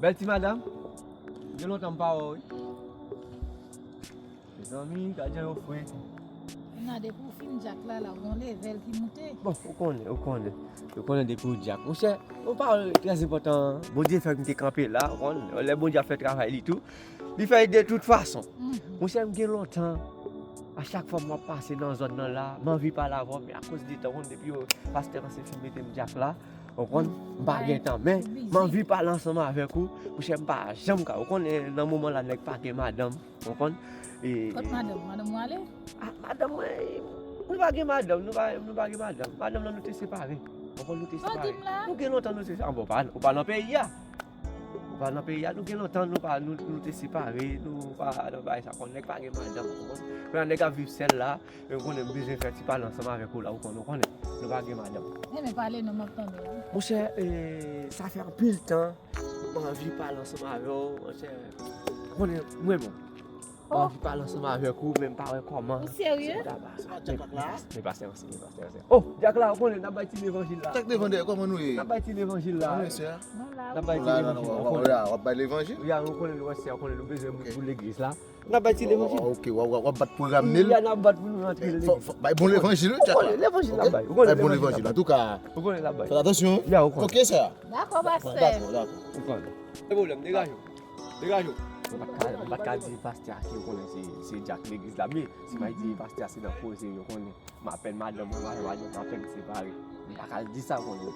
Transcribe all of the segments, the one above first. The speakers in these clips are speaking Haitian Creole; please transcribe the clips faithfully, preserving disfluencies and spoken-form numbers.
Bèl ti madanm, gen lontan m pa wè w, wi. Mezanmi, gad jan yo fre. Nade pou fim Jack la, la, gon levèl ki moute. Bon, ou konnen, ou konnen. Ou konnen depi w Jack. Monchè, yon pawòl trè enpòtan. Bondye fè m te kanpe la, ou konnen. Lè Bondye ap fè travay li tou, li fè de tout fason. Monchè, m gen lontan, a chak fwa m ap pase nan zòn nan la, m anvi pale avè w, men akoz de tan, ou konnen depi yo, pastè an se fin mete m Jack la, ou konprann? M pa gen tan, men m anvi pale ansanm avèk ou. Monchè, m pa janm ka, ou konnen nan moman la nèg pa gen madanm, ou konprann? E, kot madanm? Madanm ou ale? Ah, madanm mwen, nou pa gen madanm, nou pa, nou pa gen madanm. Madanm nan nou te separe. Ou konprann, nou te separe. Nou gen lontan nou te separe. Bon, ou pa, ou pa nan peyi a. Ou pa nan peyi a, nou gen lontan nou pa, nou, nou te separe, nou pa nan bagay sa, konn nèg pa gen madanm, ou konprann? Kounye a nèg ap viv sèl la, e ou konnen m bezwen fè ti pale ansanm avèk ou la, ou konn, ou konnen, nou pa gen madanm. Enben pale non, m ap tande w. Monchè, e, sa fè anpil tan, m anvi pale ansanm avè w, monchè, ou konnen, mwen menm. Mwen anvi pale ansanm avèk ou, men m pa wè kòman. Ou serye? Se pa Jack la? Men pastè, men pastè, men pastè. Oh, Jack la, ou konnen, n ap bay ti levanjil la. Jack Devandè, kòman nou ye? N ap bay ti levanjil la. Kòman mesye a? N ap bay ti levanjil la, ou konnen. W ap bay levanjil? Ya, ou konnen nou wè sè, ou konnen nou bezwen bout pou legliz la. N ap bay ti levanjil. Ok, w ap, w ap, w ap bat pou ramne l. Ya, n ap bat pou nou rantre legliz. Fò, fò, bay bon levanjil, wi, Jack la. Ou konnen levanjil la bay. Ou konnen levanjil la bay. Antouka, ou konnen l ap bay. Fè atansyon. Ya, ou konnen. Ok, sè a. Dakò, pastè. Dakò, dakò. Ou konnen. Pa gen pwoblèm, degaje w. Degaje w. M pa t ka, m pa t ka di pastè a ke ou konnen se, se Jack legliz la, men si m al di pastè a se nan koze, ou konnen, m apèn madanm mwen, madanm mwen apèn separe. M pa ka di sa, ou konnen.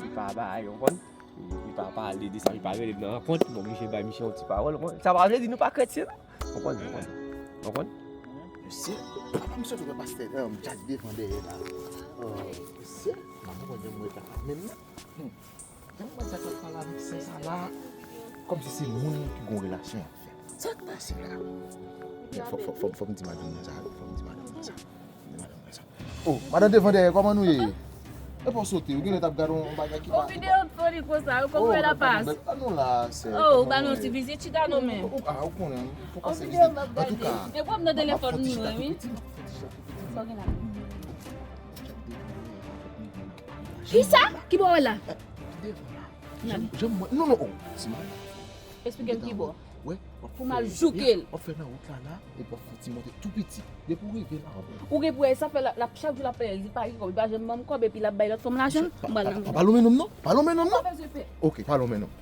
Li pa bay, ou konn. Li pa pale de sa, li pa rele m nan rankont. Bon, misye bay misye yon ti pawòl, ou konn. Sa pa vle di nou pa kretyen, non. Ou konn, ou konn. Ou konn. Mesye, papa m sot wè pastè, eh, Jack Devandè la. Oh, mesye, m pa konn jan mwen ta menm non. Hmm. Jan mwen sa k ap pale avèk sè sa la, kòmsi se moun ki gon relasyon y ap fè. Sa k pase la? Men fò, fò, fò, fò m di madanm nan sa, fò m di madanm nan sa. M di madanm nan sa. Oh, madanm Devandè, kòman nou ye? Epa w sote, ou genlè t ap gade yon bagay ki pa. On videyo foli konsa, yo kòman la pas? An nou la, sè. Oh, ou ba nou ti vizit, chita non men. Ah, ou konnen, fò pase vizit. Antouka, e pran nan telefòn nou, wi. Sa w gen la? Kisa? Ki bò w la? Devan la. Janm, janm mwen. Non, non, oh. Ti madanm. Esplike m ki bò. Wè, w ap fè, w ap fè nan wout la la, epi w ap fè ti monte tou piti. Depi w rive la, w ap wè. Ou gen pou wè, sa fè l ap, l ap, chak jou l ap plenyen, li pa gen kòb, li pa janm ban m kòb, epi l ap bay lòt fanm lajan. Pa, pa, pa lonmen non m non, pa lonmen non m non. Pa bezwen pè. Ok, pa lonmen non m.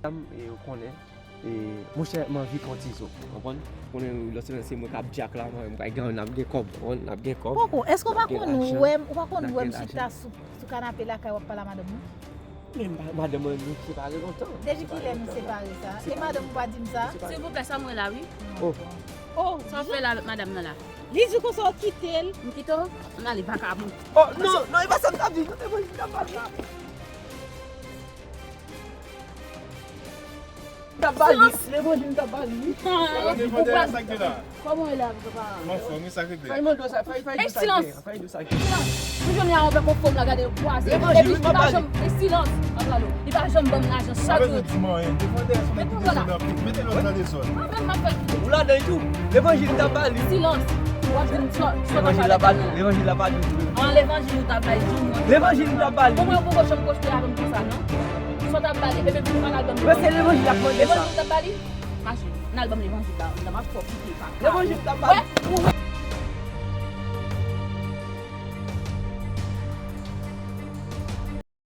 Madanm, e, ou konnen, e, monchè, m anvi pran ti zo, ou konprann? Ou konnen, lòt semèn, se mwen k ap djak la, mwen, m pral gen, n ap gen kòb, ou konn, n ap gen kòb. Poko, èske ou pa konn wè m, ou pa konn wè m chita sou, sou kanape lakay w ap pale a madanm mwen? Men ma-, madanm mwen, nou separe lontan. Depi kilè nou separe sa? E madanm ou pa di m sa? Silvouplè, sa mwen la, wi. Oh. Oh, sa w fè la avèk madanm nan la? Li di konsa w kite l. M kite w? Ann ale, vakabon. Oh, non, non, e pa sa m t ap di, non, e pa sa m t ap di. M t ap ba li, levanjil m t ap ba li, wi. Kòman e la, papa? Anfòm, wi, sa k regle? Fay mande sa, fay, fay di sa k gen, fay di sa k gen. Silans! Silans! Ou jwenn la, yon bèk yon fanm la, gade l kwaze. Levanjil, wi, m ap ba li. E silans! M ap ba l. Li pa janm ban m lajan, chak jou. Mete lòt nan dezòd. Mwen menm m ap fè l. Ou ladan l tou. Levanjil m t ap ba li. Silans! W ap di m sa, sa w t ap ba li. Levanjil la pa dous. An levanjil ou t ap ba li, di m non. Levanjil m t ap ba li. Bon, mwen poko janm kwoste avè m konsa, non. Sa w t ap ba li, bebe, vin pran albòm. Men se levanjil l ap mande sa. Levanjil ou t ap ba li? Mache, nan albòm levanjil la, m ap fè w kite pa. Levanjil m t ap ba li. Wè, ou